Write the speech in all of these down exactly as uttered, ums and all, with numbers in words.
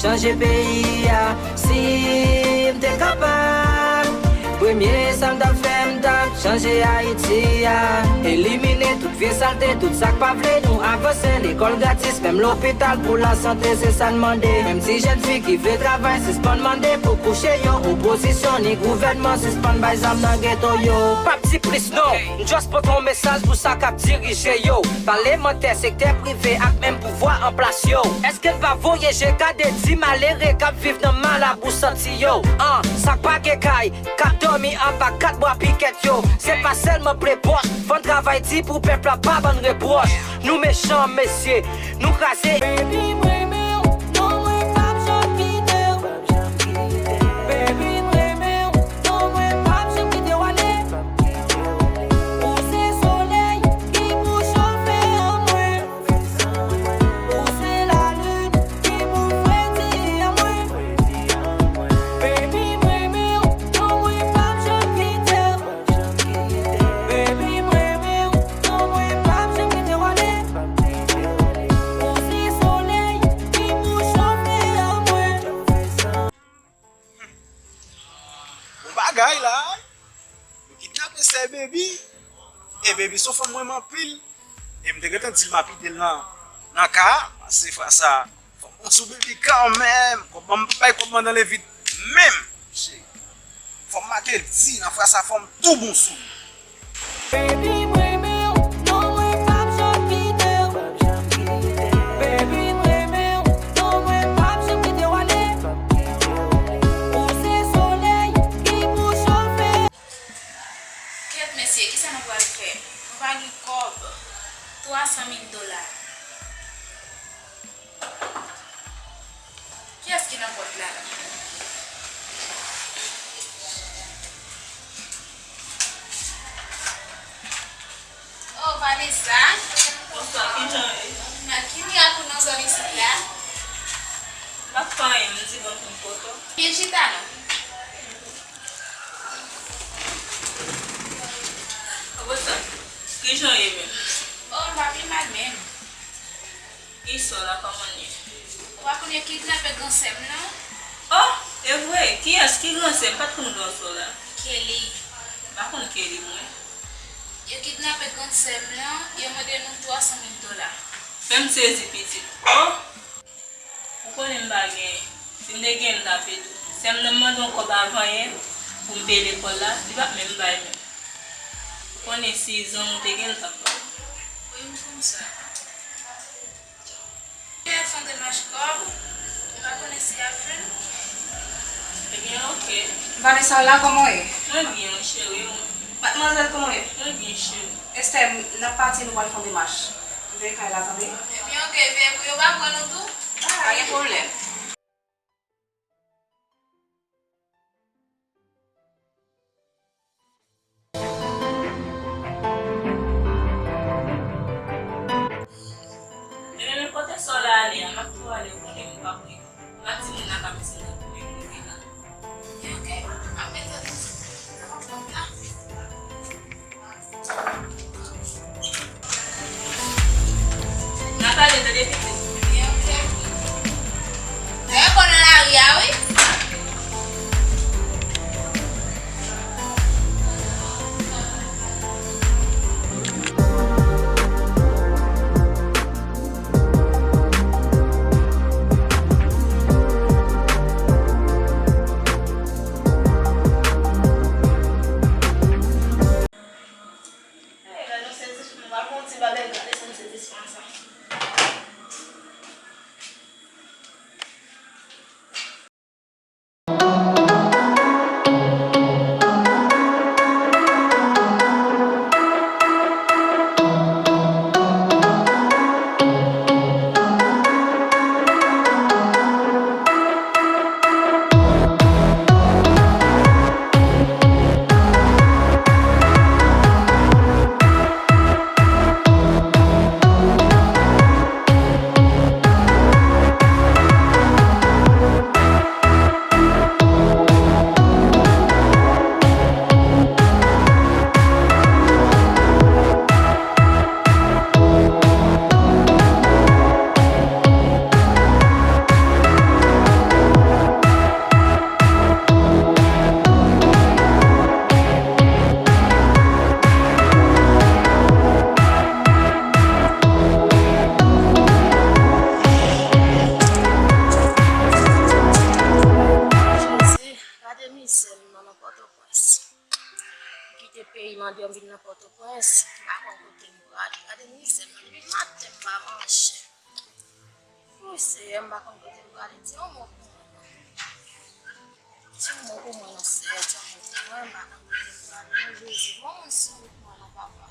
Chanje peyi a, si m te kapab, premye sa m t ap fè, m t ap chanje Ayiti a. Elimine tout vye salte, tout sa k pa vle nou avanse. Lekòl gratis, menm lopital pou lasante, se sa n mande. Menm ti jèn fi ki vle travay, sispann mande pou kouche yo. Opozisyon ni gouvènman, sispann bay zam nan geto yo. P ap di plis non, m just pote yon mesaj pou sa k ap dirije yo. Palemantè, sektè prive ak menm pouvwa an plas yo. Èske n pa voye je gade ti malere k ap viv nan malab ou santi yo? An, sa k pa gen kay, k ap dòmi anba kat bwa pikèt yo. Se pa sèlman ple pòch, fò n travay di pou pèp la pa ban n repwòch. Nou mechan, mesye, nou kraze. Baby, m renmen w, non, mwen p ap janm kite w. Baby, m renmen w, non, mwen p ap janm kite w ale. Ou se solèy ki pou chofe an mwen. Ou se lalin ki pou fredi an mwen. Baby, m renmen w, non, mwen p ap janm kite w. Baby, m renmen w, non, mwen p ap janm kite w ale. Ou se solèy ki pou chofe an mwen. Bon bagay la. Yo kidnape sè Baby. E Baby se yon fanm mwen renmen anpil. E m te gentan di l m ap ede l nan, nan ka a. Pase fwa sa, fò m pran sou Baby kanmenm. Kòb ban m bay kòb mandan levit menm. Cheri. Fò m make l di nan fwa sa, fò m tou bon sou li. Baby, m renmen w, non, mwen p ap janm kite w. Baby, m renmen w, non, mwen p ap janm kite w ale. Ou se solèy ki pou chofe. Kèt mesye, kisa nou pral fè? Nou pa gen kòb. Twa san mil dola. Kiyès ki nan pòt la? Oh, Vanessa. Bonswa, kijan w ye? Nan ki mirak ou nan zòn isit la? M pa fè anyen, m di bon pou m kote w. Vin chita non. Vanessa, kijan w ye menm? Oh, m pa pi mal menm. Ki sò la, kòman l ye? Ou pa konn yo kidnape gran sè m nan? Oh, e vre? Kiyès? Ki gran sè? M pa t konn gran sè w la. Kelly. M pa konn Kelly, mwen. Yo kidnape gran sè m nan, yo mande nou twa san mil dola. Fè m sezi, pitit. Oh! Ou konnen m pa gen. Si m te gen, m t ap ede w. Sè m nan mande yon kòb avan yè pou m peye lekòl la, li pa t menm bay menm. Ou konnen si zanmi w te gen, l t ap ba w. Wi, m konn sa. Fè fon demach kòb, m pa konnen si y ap jwenn. Ebyen, oke. Vanessa, w la, kòman w ye? Mwen byen, wi, cheri, ou? Madmwazèl, kòman w ye? Mwen byen, cheri. Esther, n ap pati, nou pral fè yon demach. Veye kay la, tande? Ebyen, oke, veye pou yo pa pran nou tou. Pa gen pwoblèm. Ebyen, men kote sè w la ale a, m ap tou ale, ou konnen m p ap ret. M ak timoun nan ka mete m nan tounen m rive la. Ebyen, oke, m ap met tèt mwen sou pòt la. N a pale tande pitit. Ebyen, oke. Dayè, kò nan lari a, wi. Hey, gade yon sezisman, m al pran yon ti babèl, gade sèn sezisman sa. Kite peyi m an deyò, m vin nan Pòtoprens, m pa konn kote m prale. Gade mizè m nan, depi maten m pa manje. Wi, Seyè, m pa konn kote m prale. Di yon mo pou mwen non. Di yon mo pou mwen non, Seyè, di yon mo pou mwen, m pa konn kote m prale. Non, Jezi, bon moun sou wout mwen non, papa.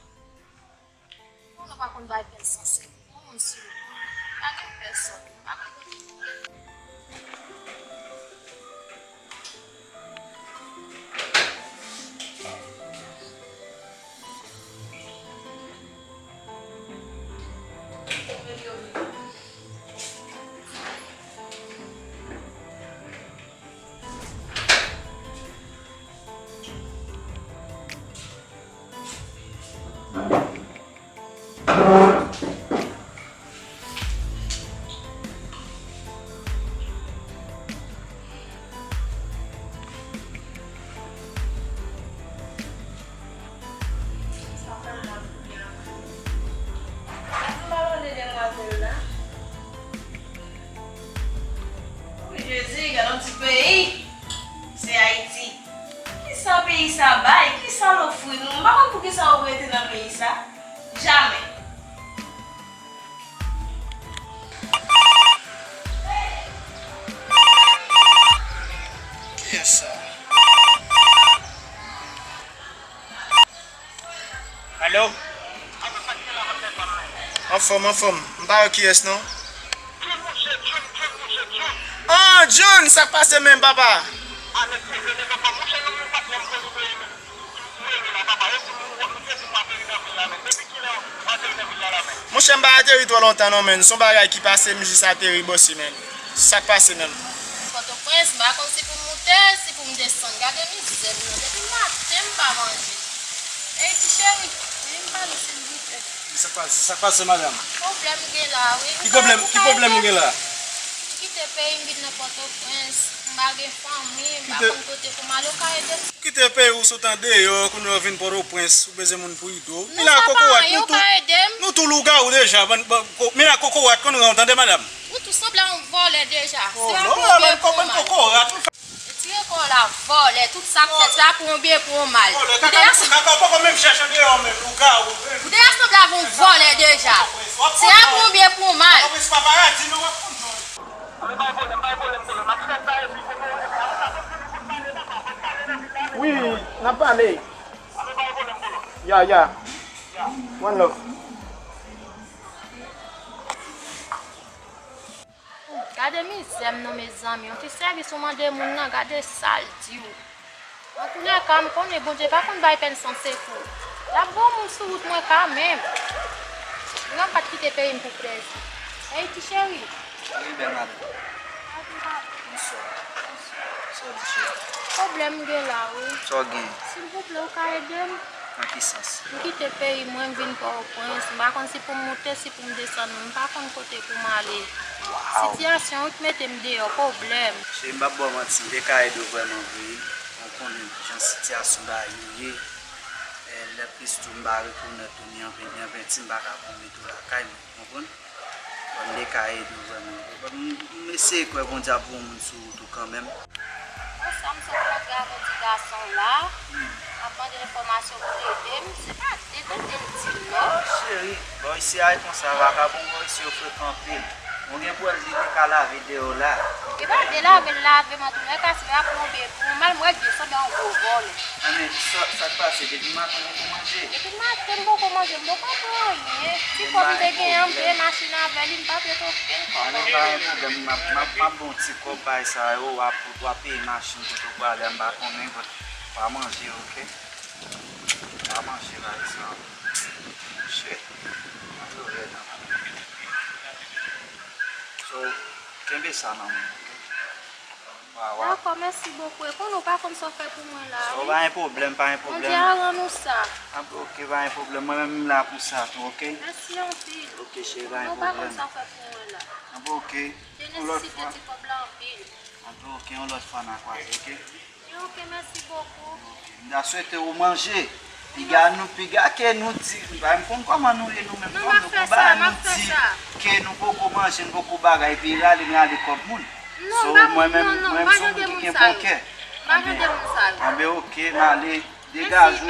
Moun nan pa konn bay pèl san sekou, moun sou wout mwen. Pa gen pèsòn, pa gen kote pou mwen. Wi, Jezi, gade yon ti peyi. Se Ayiti. Kisa peyi sa bay? Kisa l ofri nou? M pa konn poukisa ou rete nan peyi sa. Jamè. Kiyès sa? Alo? Anfòm, anfòm. M pa wè kiyès non. Ah, John, sa k pase menm, papa? Monchè, m pa ateri twò lontan non, menn. Se yon bagay ki pase, m jis ateri, bosi, menn. Sa k pase menm? Pòtoprens, m pa konn si pou m moute, si pou m desann. Gade mizè m nan. Depi maten m pa manje. Ey, ti cheri, vin pale silvouplè. Sa k pase, sa k pase, madanm? Pwoblèm gen la, wi. Ki pwoblèm, ki pwoblèm ou gen la? M kite peyi m vin nan Pòtoprens. M pa gen fanmi, m pa konn kote pou m ale, ou ka ede m? Kite peyi w sot andeyò, kounye a w vin Pòtoprens, ou bezwen moun pou ede w. Mila kokorat, nou tou, nou tou lougawou deja, bann, bann, ko-, mila kokorat konn ran w, tande, madanm? Ou tou sanble a yon vòlè deja. Se pa pou yon byen pou yon mal. Retire kò w la, vòlè, tout sa k fèt, se pa pou yon byen pou yon mal. Ou deja sanble a yon vòlè deja. Se pa pou yon byen pou yon mal. Wi, n ap pale. Ya, ya. One love. Gade mizè m non, mezanmi. Yon ti sèvis ou mande moun nan, gade sa l di w. Antoulèka, m konnen Bondye pa konn bay pèn san sekou. L ap voye moun sou wout mwen kanmenm. Mwen pa t kite peyi m pou plèzi. Ey, ti cheri. Wi, bèl madanm. Bonswa. Sa w di, cheri? Pwoblèm m gen la, wi. Sa w gen? Silvouplè, ou ka ede m? Nan ki sans? M kite peyi mwen, m vin Pòtoprens. M pa konn si pou m moute, si pou m desann. M pa konn kote pou m ale. Waw! Sitiyasyon an ki mete m deyò, pwoblèm. Cheri, m p ap ba w manti, m te ka ede w vrèman vre. Ou konnen jan sitiyasyon bagay yo ye. E, lè plis tou, m pa rekonèt ou ni anpenti, ni anpenti, m pa ka pwomèt ou lakay mwen. Konprann? Bon, m te ka ede w vrèman. M, m eseye kwè Bondye ap voye yon moun sou wout ou kanmenm. Bon, sa m sot kontre avèk ti gason la, m ap mande enfòmasyon pou l ede m. Se pa de tete l di m non. Cheri, bò isi a e konsa, vakabon bò isi yo frekan anpil. Mwen gen pou wè l li te ka lave deyò la. Li pa vle lave, l lave m antoulèka, se pa pou yon byen pou yon mal, m wè l byen sanble yon gwo vòlè. Anben, sa, sa k pase? Depi maten ou poko manje? Depi maten m poko manje, m poko pran anyen. Ti kòb m te genyen an, m peye machin avè li, m pa peye okenn kòb ankò. Anben, pa gen pwoblèm, m ap, m ap, m ap ba w ti kòb bay sa yo, w ap, w ap peye machin kote w prale a, m pa konnen, but pa manje, oke? Pa manje bay sa. Shit. Sa yo rèd anpil. So, kenbe sa nan men w, oke? Waw, waw. Dakò, mèsi bokou. E konnen w pa konn sa w fè pou mwen la, wi. So, pa gen pwoblèm, pa gen pwoblèm. Bondye a rann ou sa. Anben, oke, pa gen pwoblèm. Mwen menm, m la pou sa tou, oke? Mèsi anpil. Oke, cheri, pa gen pwoblèm. Ou pa konn sa w fè pou mwen la. Anben, oke. Te nesesite ti kòb la anpil. Anben, oke, yon lòt fwa n a kwaze, oke? Ok, mèsi bokou. M ta swete ou manje. Piga nou, piga ke nou di, m pa menm konn kòman nou ye nou menm fanm, nou konn bagay nou di ke nou poko manje, nou poko bagay, epi rale, n rale kòb moun. So, mwen menm, mwen menm se yon moun ki gen bon kè. Anben, anben, ok, m ale. Degaje w,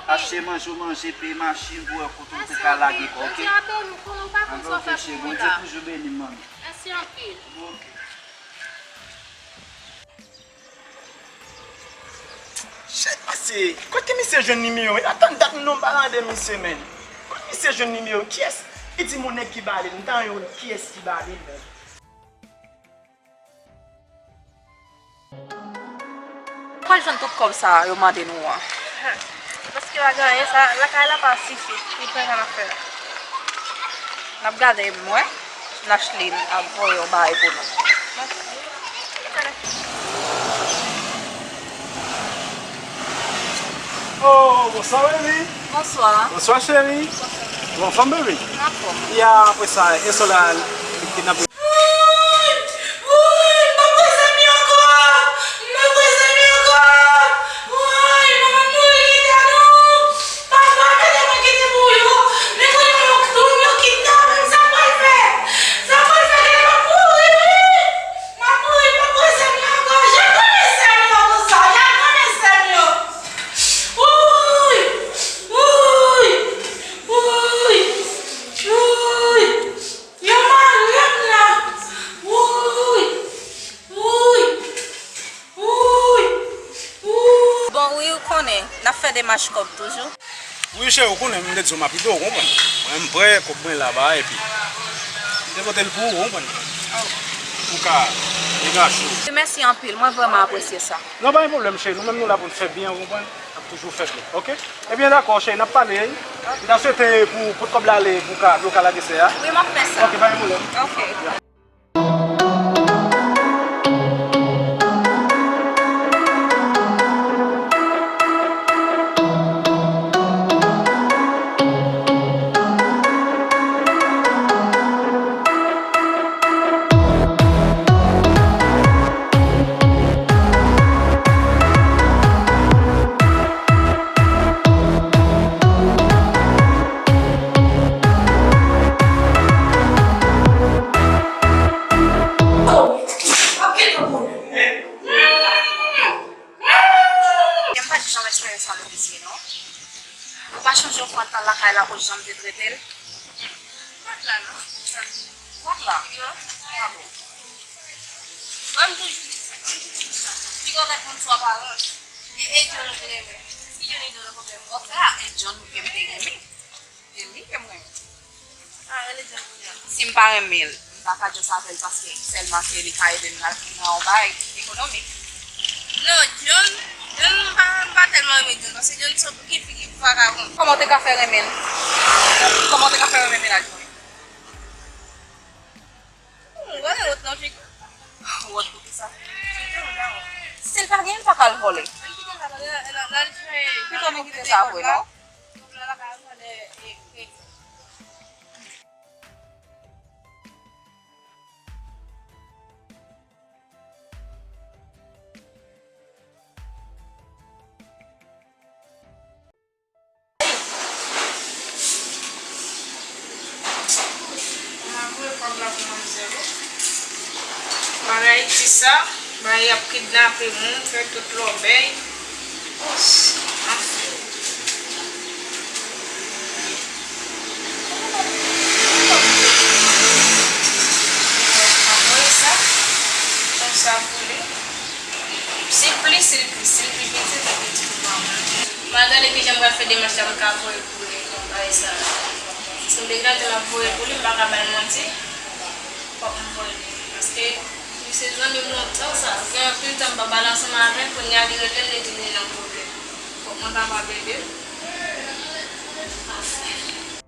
achte manje w manje, peye machin pou w wè kote w te ka lage kò, oke? Mèsi anpil, mèsi anpil. Mwen konnen w pa konn sa w fè pou mwen la. Bondye toujou beni m, manmi. Mèsi anpil. Oke. Shit, mesye, kote misye jwenn nimewo? Yo tann dat m non pa tande misye, menn. Kote misye jwenn nimewo? Kiyès? Li di m yon nèg ki ba li l. M ta renmen wè kiyès ki ba li l, menn. Pral jwenn tout kòb sa a yo mande nou an. Paske pa gen anyen, sa lakay la pa sifi. Li pa gen anyen n ap fè la. N ap gade mwen, Nachline ap voye yon bagay pou nou. Oh, bonswa, baby. Bonswa. Bonswa, cheri. Ou anfòm, baby? Anfòm. Ya, apre sa, e sou la, li kidnape. Woy! Woy! M pa kwè zanmi ankò! M pa kwè zanmi ankò! Woy! Manman m mouri, kite nou! Papa, kite mwen, kite pou yo! Men kounye a yo, yo kidnape m, sa m pral fè? Sa m pral fè? Kite m ap mouri, wi! M ap mouri, m pa kwè zanmi ankò! Jan konnen zanmi yo konsa! Jan konnen zanmi yo! Woy! Woy! Woy! Woy! Yo mare m la! Woy! Woy! Woy! Woy! Bon, wi, ou konnen, n ap fè demach kòb toujou. Wi, cheri, ou konnen, m te di w m ap ede w, ou konprann. Mwen, m prè, kòb mwen la, ba, epi m te pote l pou ou, ou konprann. Ou ka degaje w. Mèsi anpil, mwen vrèman apresye sa. Non, pa gen pwoblèm, cheri, nou menm nou la pou n fè byen, ou konprann. N ap toujou fè byen, oke? Ebyen, dakò, cheri, n ap pale, wi. M ta swete pou, pou kòb la ale, pou ka, pou ka lage sè a. Wi, m ap fè sa. Oke, pa gen pwoblèm. Oke. M pa t janm espere sa, Leticia, non. Ou pa chonje yon fwa t al lakay la, ou janm te trete l? Fwa t la, non. Fwa t la? Non. Bravo. Mwen, m toujou di sa. Piga w ta konn swa paran. E, e John ou te renmen. Si John li te nan pwoblèm, w ap fè a. E John ke m te renmen. E li ke m renmen. Ah, rele John kounye a. Si m pa renmen l, m pa ka just avè l paske sèlman se li ka ede m nan, nan yon bagay ekonomik. Non, John, John, m pa, m pa tèlman renmen John, paske John se yon figi vakabon. Kòman w te ka fè renmen l? Kòman w te ka fè renmen mennaj mwen? M wè wòt nan figi. Wòt pou ki sa? Si l pa gen, l pa ka al vòlè. Pito nou kite sa vre, non? M ap voye kòb la pou manmzèl ou. Bagay ti sa, bagay y ap kidnape moun, fè tout lòbèy. Anfen. M ap voye sa, konsa pou li. Si l pli, si l pli, si l pi piti, li piti pou manman. M a gade kijan m pral fè demach la, m ka voye pou li, non, bagay sa. Si m deklare m ap voye pou li, m pa ka ba l manti. Fòk m voye li. Paske li se zanmi m lontan sa. Gen anpil tan m pa pale ansanm avè l, kounye a li rele m, li di li nan pwoblèm. Fòk mwen kapab ede l. Anfen.